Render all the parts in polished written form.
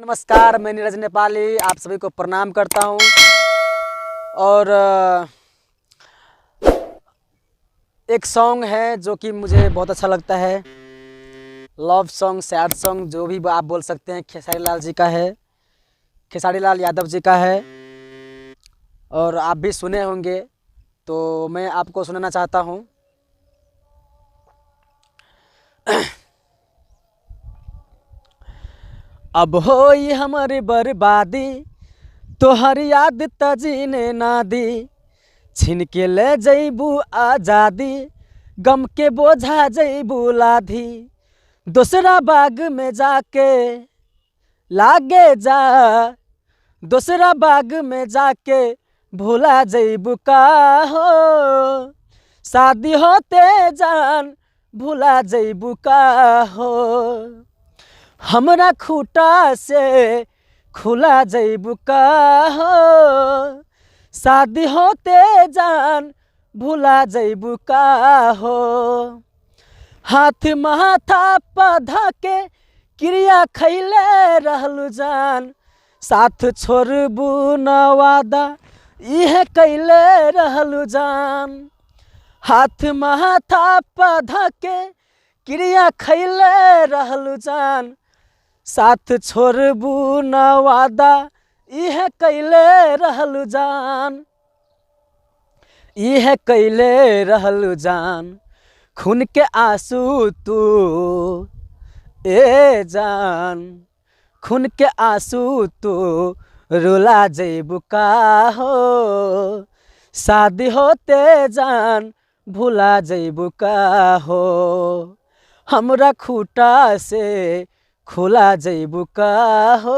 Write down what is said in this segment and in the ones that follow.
नमस्कार, मैं नीरज नेपाली आप सभी को प्रणाम करता हूँ। और एक सॉन्ग है जो कि मुझे बहुत अच्छा लगता है, लव सॉन्ग, सैड सॉन्ग, जो भी आप बोल सकते हैं, खेसारी लाल जी का है, खेसारी लाल यादव जी का है, और आप भी सुने होंगे, तो मैं आपको सुनाना चाहता हूँ। अब होई हमर बर्बादी, तोहर याद त जीने ना दी, छीन के ले जैबू आज़ादी, गम के बोझा जैबू लाधी, दूसरा बाग में जाके लागे जा, दूसरा बाग में जाके भूला जैबू का हो, शादी होते जान भूला जैबू का हो, हमरा खूटा से खुला जैबू का हो, शादी होते जान भूला जैबू का हो, हाथ माथा पधा के क्रिया खैले रहलू जान, साथ छोड़बू न वादा इहे कैले रहलू जान, हाथ माथा पधा के क्रिया खैले रहलू जान, साथ छोड़बू न वादा इहे कैले रहलू जान, इहे कैले रहलू जान, खून के आंसू तू ए जान, खून के आंसू तू रुला जैबू का हो, शादी होते जान भूला जैबू का हो, हमरा खूटा से खुला जैबू का हो,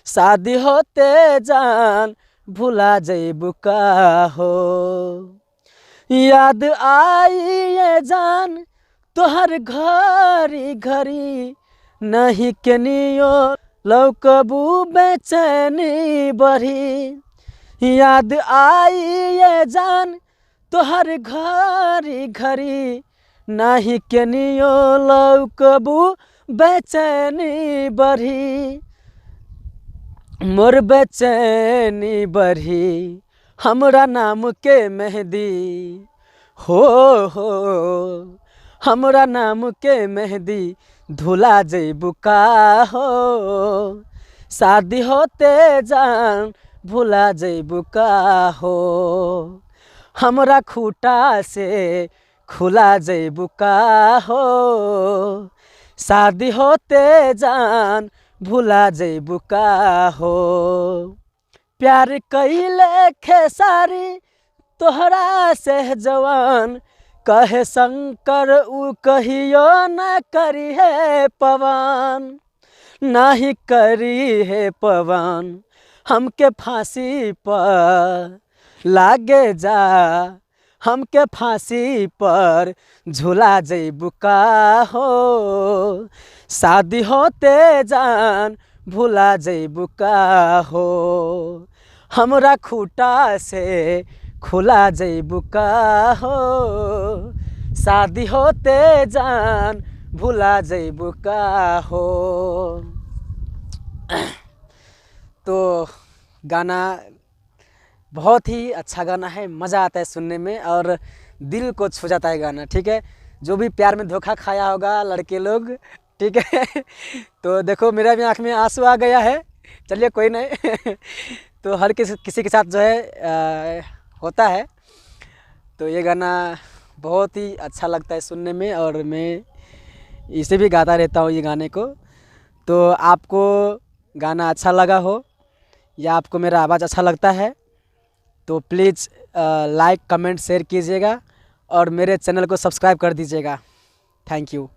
शादी होते जान भूला जैबू का हो, याद आई ये जान तोहर घरी घरी, नहीं केनियो लौकबू बेचैनी बढ़ी, याद आई ये जान तोहर घरी घरी, नहीं केनियो लौकबू बेचैनी बढ़ी, मोर बेचैनी बढ़ी, हमरा नाम के मेहंदी हो हो, हमरा नाम के मेहंदी धुला जैबू का हो, शादी होते जान भुला जैबू का हो, हमरा खूटा से खुला जैबू का हो, शादी होते जान भुला जैबू का हो, प्यार कैले खेसारी तोहरा से जवान, कहे शंकर उ कहियो न करी है पवन, नाही करी है पवन, हमके फांसी पर लागे जा, हमके फांसी पर झूला जैबू का हो, शादी होते जान भूला जैबू का हो, हमरा खूटा से खुला जैबू का हो, शादी होते जान भूला जैबू का हो। तो गाना बहुत ही अच्छा गाना है, मज़ा आता है सुनने में और दिल को छू जाता है गाना, ठीक है। जो भी प्यार में धोखा खाया होगा लड़के लोग, ठीक है, तो देखो मेरा भी आँख में आंसू आ गया है, चलिए कोई नहीं। तो हर किसी किसी के साथ जो है होता है। तो ये गाना बहुत ही अच्छा लगता है सुनने में और मैं इसे भी गाता रहता हूँ ये गाने को। तो आपको गाना अच्छा लगा हो या आपको मेरा आवाज़ अच्छा लगता है तो प्लीज़ लाइक कमेंट शेयर कीजिएगा और मेरे चैनल को सब्सक्राइब कर दीजिएगा। Thank you.